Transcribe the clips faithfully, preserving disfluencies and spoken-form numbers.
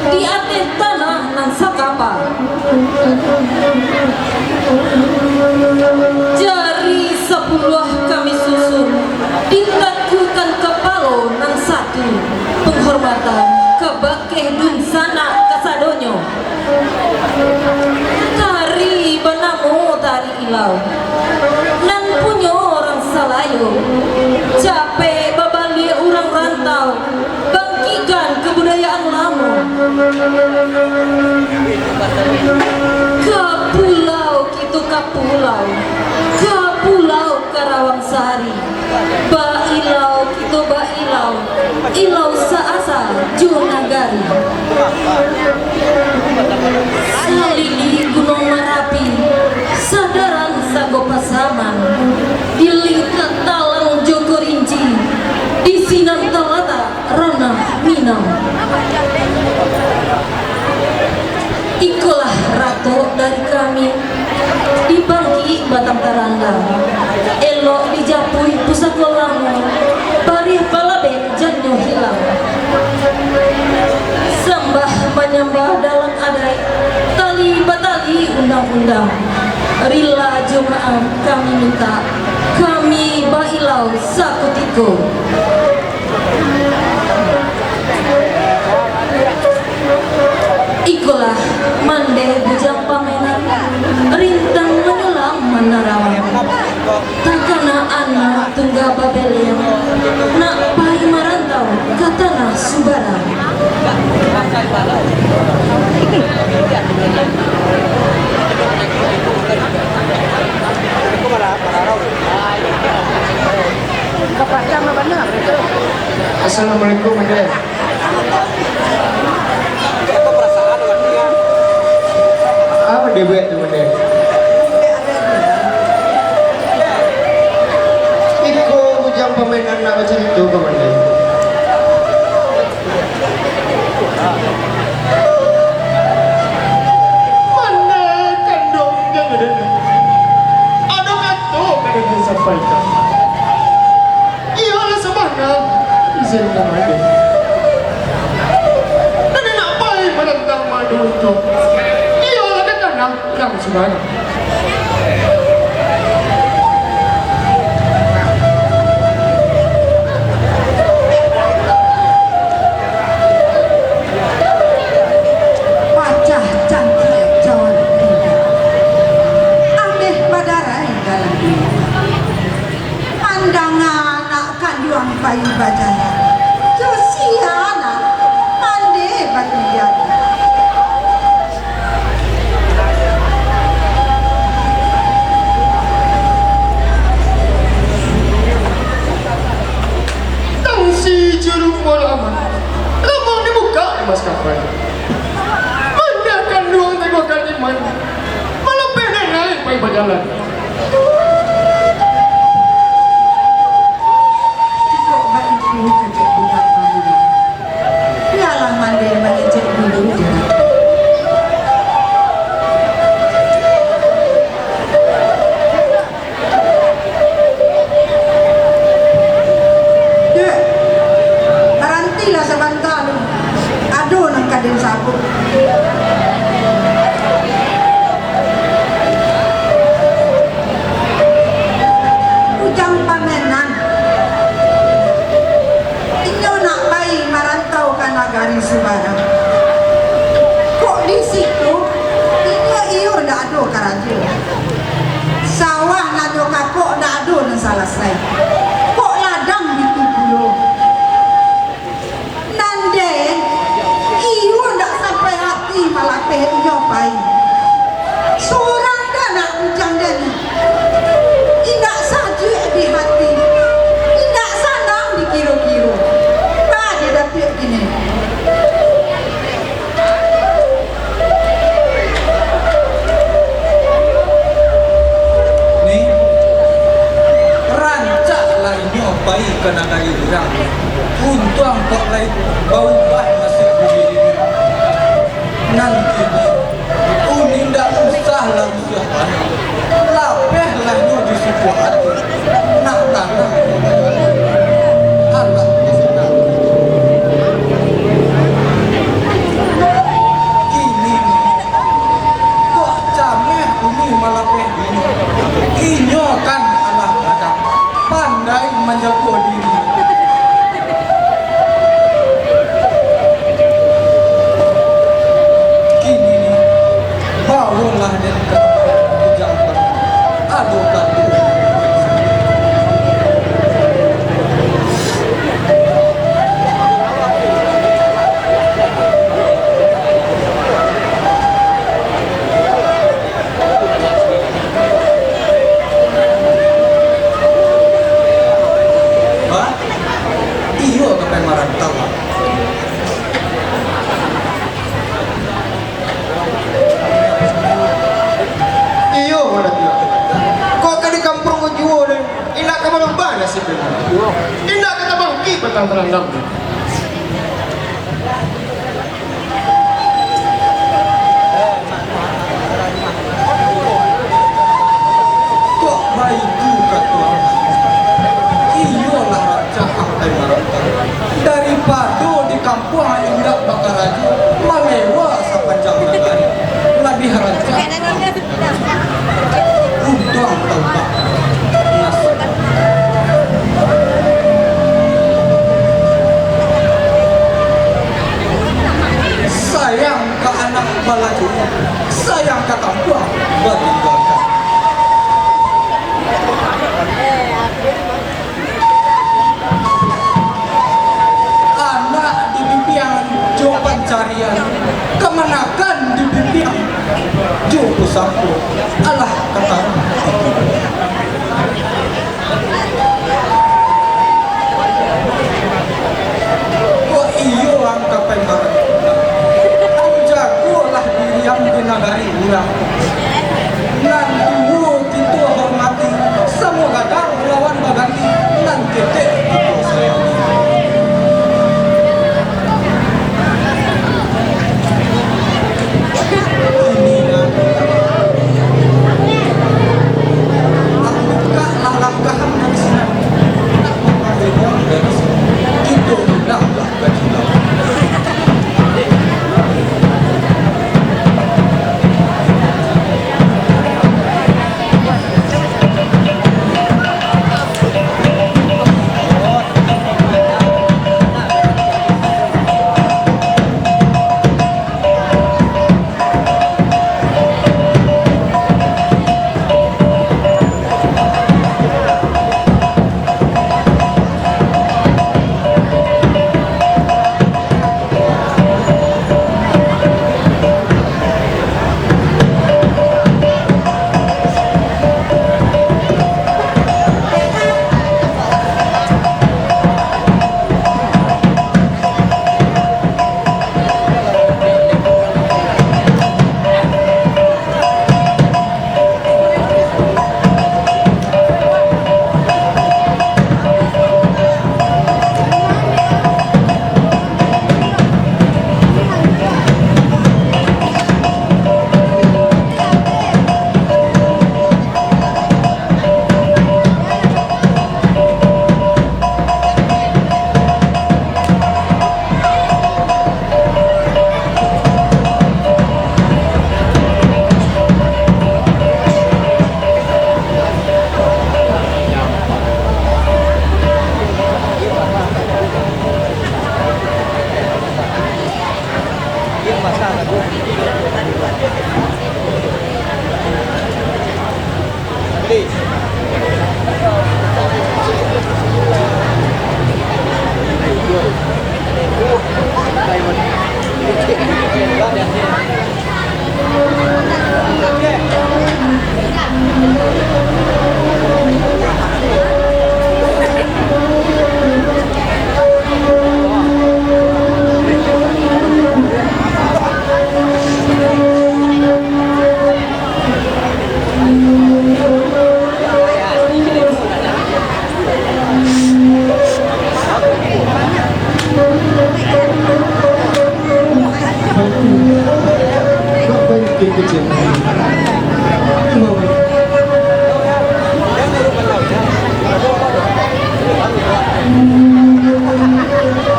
Di ateh tanah nan sakapa. Jari sapuluah kami susun, ditakukan kapalo nan satu, penghormatan ka bakeh dunsanak kasadonyo. Tari banamo tari ilau, nan punyo urang Salayo, capek babaliak urang rantau, bangkikkan kabudayaan lamo. Ka pulau kito, ka pulau, ka pulau Karawang Sari. Bailau kito bailau, ilau sa-asa jo nagari. Salili Gunuang Marapi, sadaran sago Pasaman, di lingka talang jo Korinci, di sinan talatak Ranah Minang. Ikolah ratok dari kami, di bangkik batang taranda, elok dijapuik pusako lamo, barih balabek jannyo hilang. Sambah manyambah dalam adaik, tali batali undang-undang, rila jo maaf kami mintak, kami bailau sakutiko. Ikolah mandeh bujang pamenan, rintang manyulang manarawang. Takana anak tungga babeleng, nak pai marantau ka tanah Subarang. Assalamualaikum, Mandeh. Apo dibuek tu, Mandeh? Iko bujang pamenan nak bacarito ka Mandeh. Mandeh kanduang jan ado. Ado kato ka Mandeh sampaikan. Iyolah sabana, izin ka Mandeh. Nan nak pai marantau madu tu, iyolah ka tanah nan sabana. Pacah cangkir cawan indak, ameh badarai dalam dunia. Mandanga anak kanduang pai bajalan, jo sia nak Mandeh batingga. Tangsi juru mual aman, lambang dibukak di maskapai. Mandeh kanduang teguhkan iman, malapeh denai pai bajalan. Jikok baitu kecek budak Mandeh, bialah Mandeh mangecek dulu di ateh. Dek, barantilah sabanta lu. Ado nan ka den sabuik. Bujang pamenan. Inyo nak pai marantau ka nagari Subarang. Kok di situ, inyo iyo ndak ado karajo. Sawah nan nyo kakok ndak ado nan salasai. Kok ladang bitu pulo. Nan den, iyo ndak sampai ati malapeh inyo pai. Surang den nak bujang den. Indak sajuak di hati, indak sanang dikiro-kiro. Ka didapek kini. Ni, rancaklah inyo pai ka nagari urang. Untuang kok lai baubah nasib diri. Nan kini, uni ndak usah lah rusuah tanah. Lapehlah nyo di sipuak ati. Nak tanah, alah, di sinan. Balaju, sayang ka tampuah batinggakan. Anak dibimbiang jo pancarian, kamanakan dibimbiang jo pusako, alah kataruah. Kok iyo angka paibarat, jagolah diriang di nagari urang. Nan tuo kito hormati, samo gadang lawan baganti, nan ketek kito sayangi. Kini, lah bukaklah langkah dari sinan, nak mamparibuang dari sinan. Kito pindahlah ka Cilaku.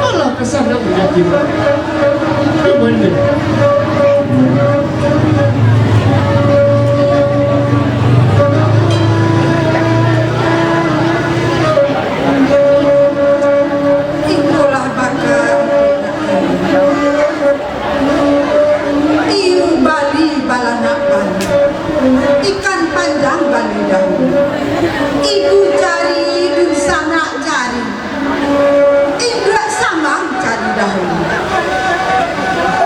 Alah, kasar nak menyakinkan. Di mana? Itulah bakal. Iu bali balanak bali, ikan panjang bali dahulu. Ibu cari, dunsanak cari, induak samang cari dahulu.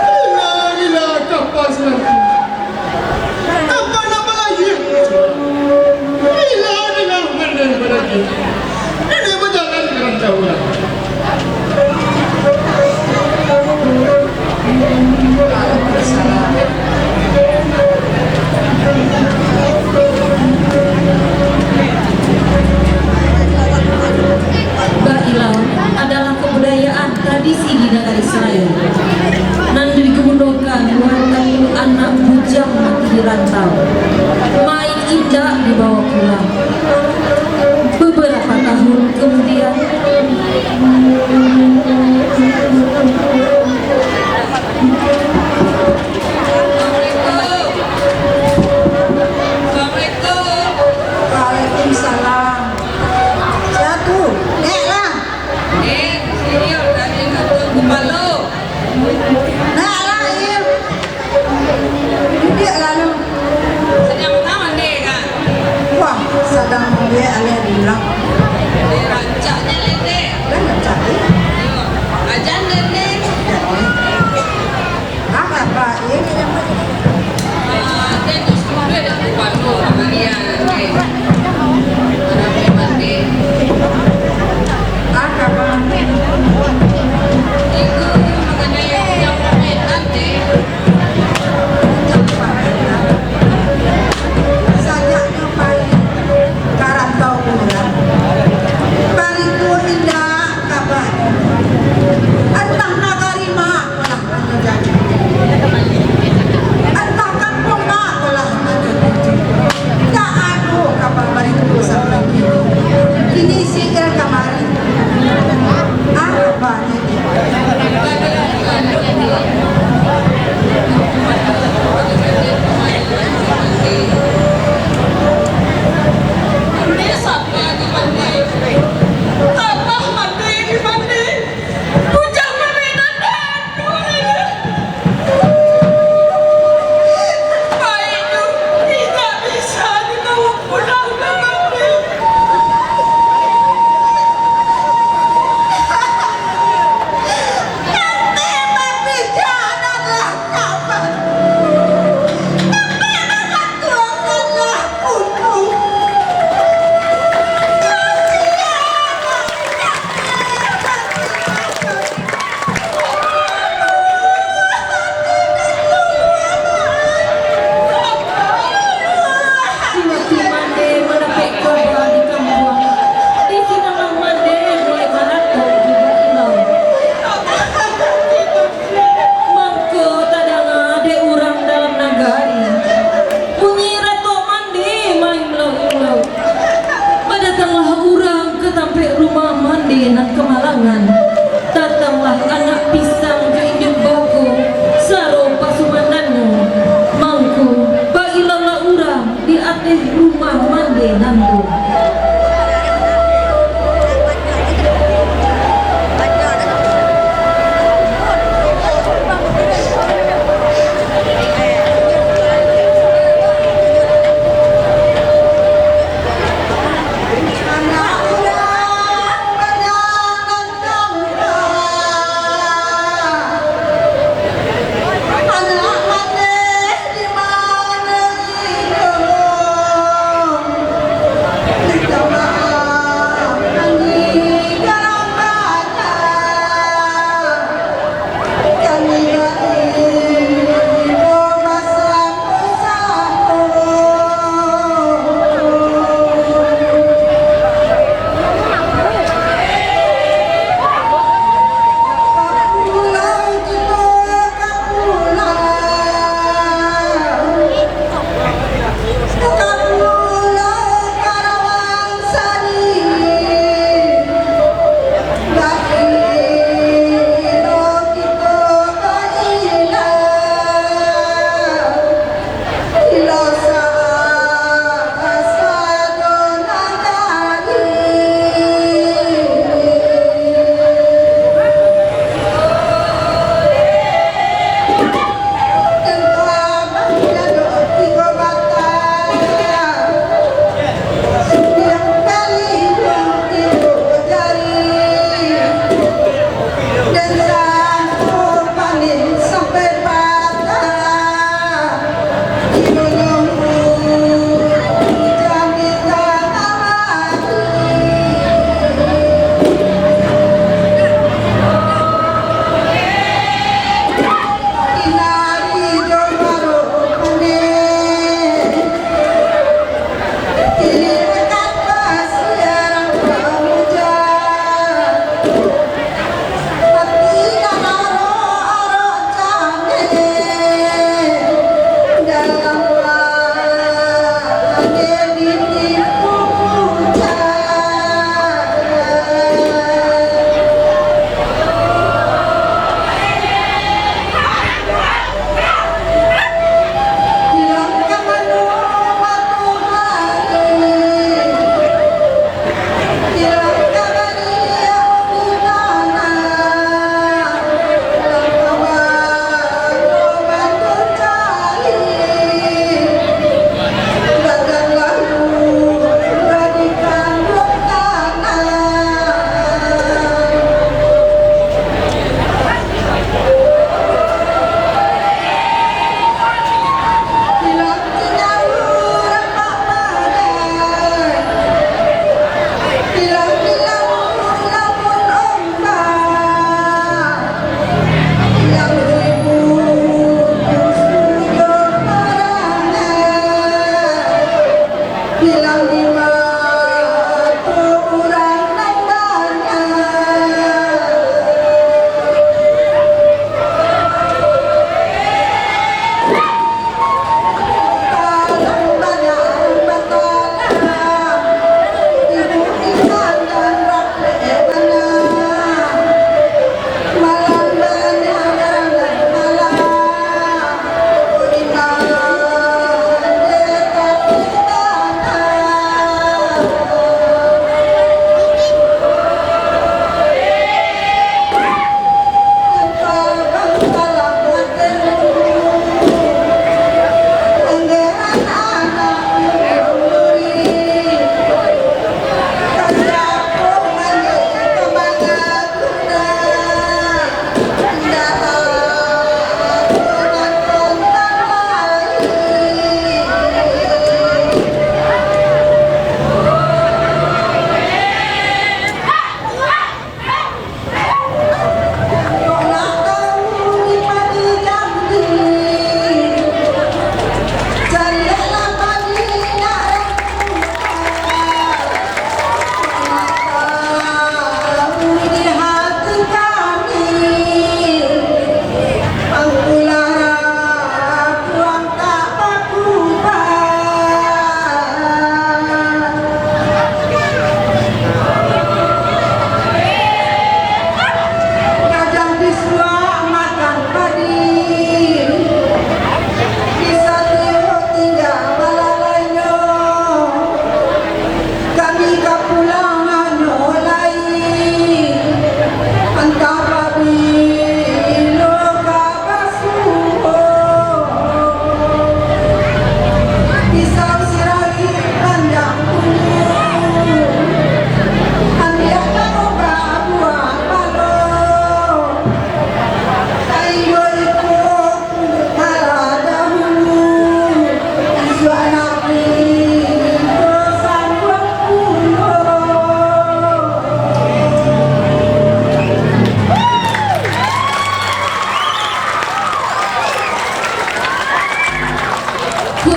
Bila-bila kapas nanti. Kapan nak balayia? Bila dengan pandai balayia? Ini bajalan dengan jauh lah. Bailau adalah kabudayaan tradisi di nagari Sarayo, nan digundokan wakatu anak bujang mati di rantau, main indak dibawa pulang. Beberapa tahun kemudian, Assalamualaikum. Waalaikumsalam. Sia tu? Nek lah. Nek, sini, tadi nak tuan kupalo. Nak lah, Im. Sajaknyo pai ka rantau urang, barindu indak kaba. Antah nagari ma ko lah ado janji, antah kampuang ma ko lah ado janji. Indak ado kaba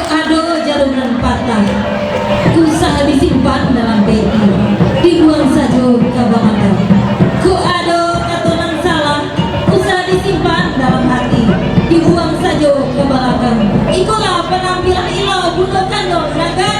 Ado jarum nan patah, usah disimpan dalam peti, dibuang sajo ka bamandang. Kok ado kato nan salah, usah disimpan dalam hati, dibuang sajo ka balakang. Ikolah panampilan ilo bundo kandong naga